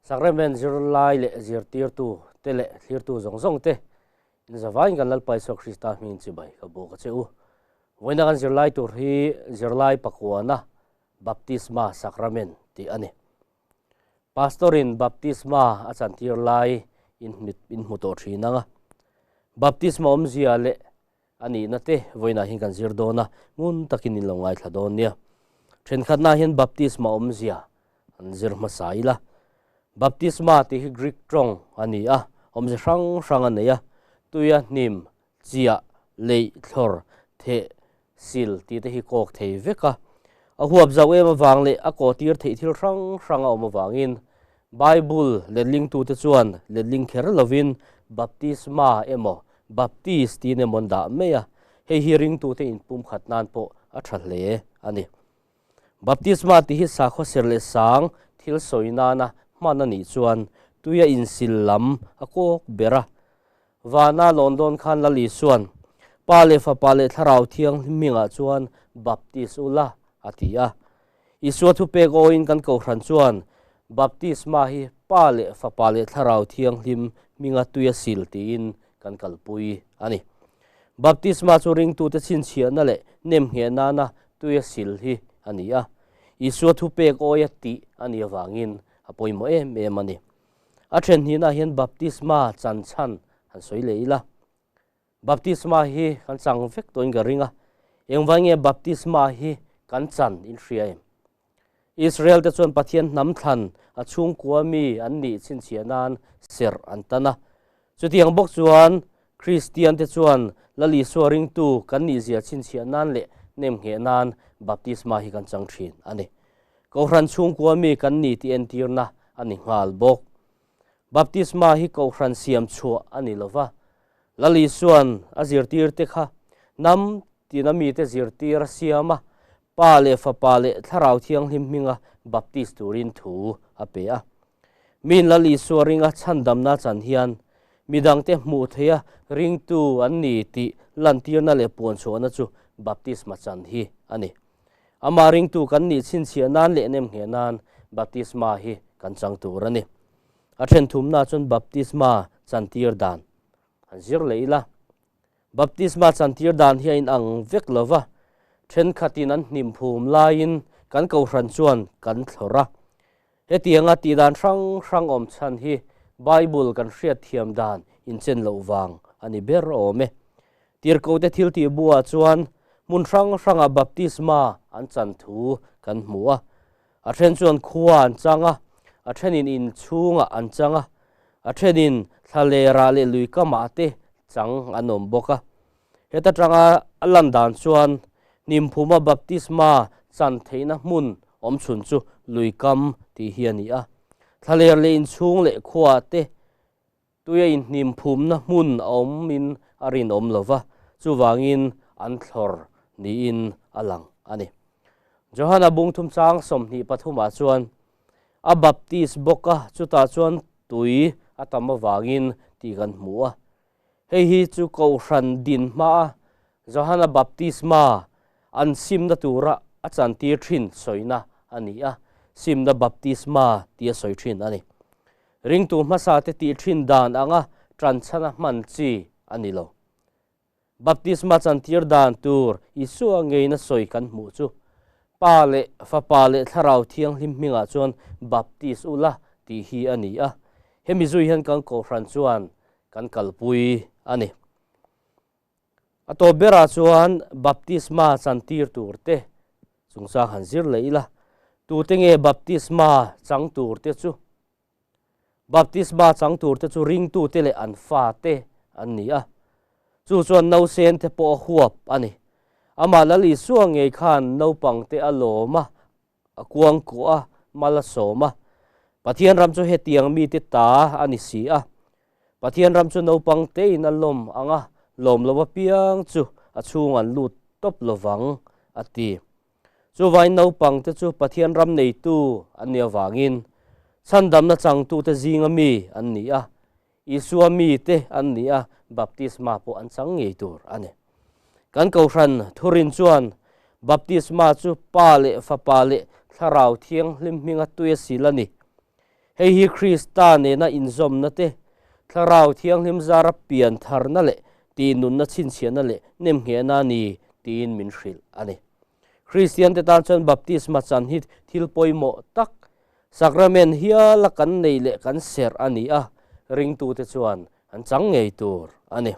Sacrament zirlai leh zirtirtu te leh thlirtu zawng zawng te in zavaiin kan Lalpa Isua Krista hmingin chibai ka buk a che u. Vawiina kan zirlai tur hi zirlai pakuana Baptisma Sacrament tih a ni. Pastor-in baptisma a chantir lai in in hmu tawh thin ang a. Baptisma awmzia leh a nihna te vawiinah hian kan zir dawn a, ngun takin in lo ngaithla dawn nia. Thenkhatnaah hian baptisma awmzia an zir hmasa ila. Baptisma tih hi Greek tawng a ni a, awmze hrang hrang a nei a, tuia hnim, chiah, leih, thlawr, theh, sil tih te hi kawk thei vek a. A huap zauh em avang leh a kaw tir theih thil hrang hrang a awm avangin Bible letlingtute chuan letling kher lovin baptisma emaw baptis tiin emaw an dah mai a, hei hi ringtute inpumkhat nan pawh a tha hle a ni. Baptisma tih hi sakhaw ser leh sang thil sawi nana hman a nih chuan tuia insil lam a kawk ber a. Vana lawn dawn khan Lal Isuan, Pa leh Fapa leh Thlarau Thianghlim hmingah chuan baptis ula, a ti a. Isua thupek awiin kan kohhran chuan baptisma hi Pa leh Fapa leh Thlarau Thianghlim hminga tuia sil tiin kan kalpui a ni. Baptisma chu ringtute chhinchhiahna leh nemngheh nana tuia sil hi a ni a, Isua thupek awia tih a nih avangin a pawimawh em em a ni. A then hnihnaah hian baptisma chan chhan han sawi leh ila. Baptisma hi kan chang vek tawhin ka ring a, engvai nge baptisma hi kan chan in hria em? Israel te chuan Pathian hnam thlan a chhungkua mi an nih chhinchhiah nan serh an tan a. Chutiang bawk chuan Kristian te chuan Lal Isua ringtu kan nihzia chhinchhiah nan leh nemngheh nan baptisma hi kan chang thin a ni. Kohhran chhungkua mi kan ni tih entirna a ni nghal bawk. Baptisma hi kohhran siam chhuah a ni lova, Lal Isua'n a zirtirte kha hnam tina mite zirtir a siam a, Pa leh Fapa leh Thlarau Thianghlim hminga baptis turin thu a pe a. Miin Lal Isua ringa chhandamna chan hian midangte hmuh theiha ringtu an ni tih lantirna leh puanchhuahna chu baptisma chan hi a ni. Amah ringtu kan nih chhinchhiah nan leh nemngheh nan baptisma hi kan chang tur a ni. A then thumna chuan baptisma chantir dan han zir leh ila. Baptisma chantir dan hi a inang vek lo va, thenkhatin an hnim phum laiin kan kohhran chuan kan thlawr a. Hetianga tih dan hrang hrang awm chhan hi Bible kan hriatthiam dan inchen loh vang a ni ber awm e. Tirhkohte thiltih buah chuan hmun hrang hrangah baptisma an chan thu kan hmu a. A then chuan khua an chang a, a thenin in chhungah an chang a, a thenin thlalerah leh lui kamah te chang an awm bawk a. Heta tanga a lan dan chuan Hnimphuma baptisma chan theihna hmun awm chhun chu lui kam tih hi a ni a. Thlaler leh inchhung leh khuaah te tuia inhnimphumna hmun a awmin a rinawm lo va, chuvangin an thlawr niin a lang a ni. Johana bungthum chang 23 ah chuan a baptis bawk a, chutah chuan tui a tam avangin tih kan hmu a. Hei hi chu Kohhran din hmaa Johana baptisma an simna tura a chantir thin sawina a ni a, simna baptisma tia sawi thin a ni. Ringtu hmasate tih thin dan anga tanchhana hman chi a ni lo. Baptisma chantir dan tur Isua ngeina sawi kan hmuh chu, Pa leh Fapa leh Thlarau Thianghlim hmingah chuan baptis ula tih hi a ni a. Hemi zui hian kan Kohhran chuan kan kalpui a ni. A tawp berah chuan baptisma chantir tur te chungchang han zir leh ila, tute nge baptisma chang tur te chu? Baptisma chang tur te chu ringtute leh an fate an ni a, chu chuan nausen te pawh a huap a ni. Amah Lal Isua ngei khan naupang te a lawm a, A kuang kuah a, mal a sawm a. Pathian ram chu hetiang mite ta a ni si a. Pathian ram chu naupang tein a lawm ang a, lawm lo apiang chu a chhung an lut tawp lovang, a ti. Chuvain naupang te chu Pathian ram neitu an nih avangin chhandamna changtute zinga mi an ni a, Isua mite an ni a, baptisma pawh an chang ngei tur a ni. Kan Kohhran thurin chuan baptisma chu Pa leh Fapa leh Thlarau Thianghlim hminga tui a sil a ni. Hei hi Krista nena inzawmna te, Thlarau Thianghlim zara pian tharna leh tihnunna chhinchhiahna leh nemnghehna a ni tiin min hrilh a ni. Kristiante tan chuan baptisma chan hi thil pawimawh tak, sacrament hiala kan nei leh kan serh a ni a, ringtute chuan an chang ngei tur a ni.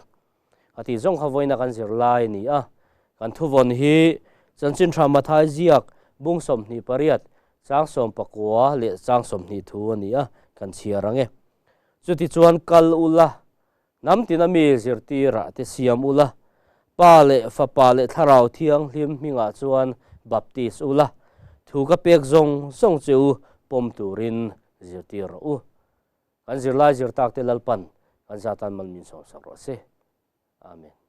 A tih zawng kha vawiina kan zir lai a ni a, kan thuvawn hi Chanchin Tha Mathai ziak bung 28, chang 19 leh chang 20 thu a ni a, kan chhiar ang e. Chutichuan kal ula, hnam tina mi zirtirah te siam ula, Pa leh Fapa leh Thlarau Thianghlim hmingah chuan baptis ula, thu ka pek zawng zawng che u pawm turin zirtir rawh u. Kan zirlai zir tak te Lalpan kan zatan mal min sawmsak rawh se. Amen.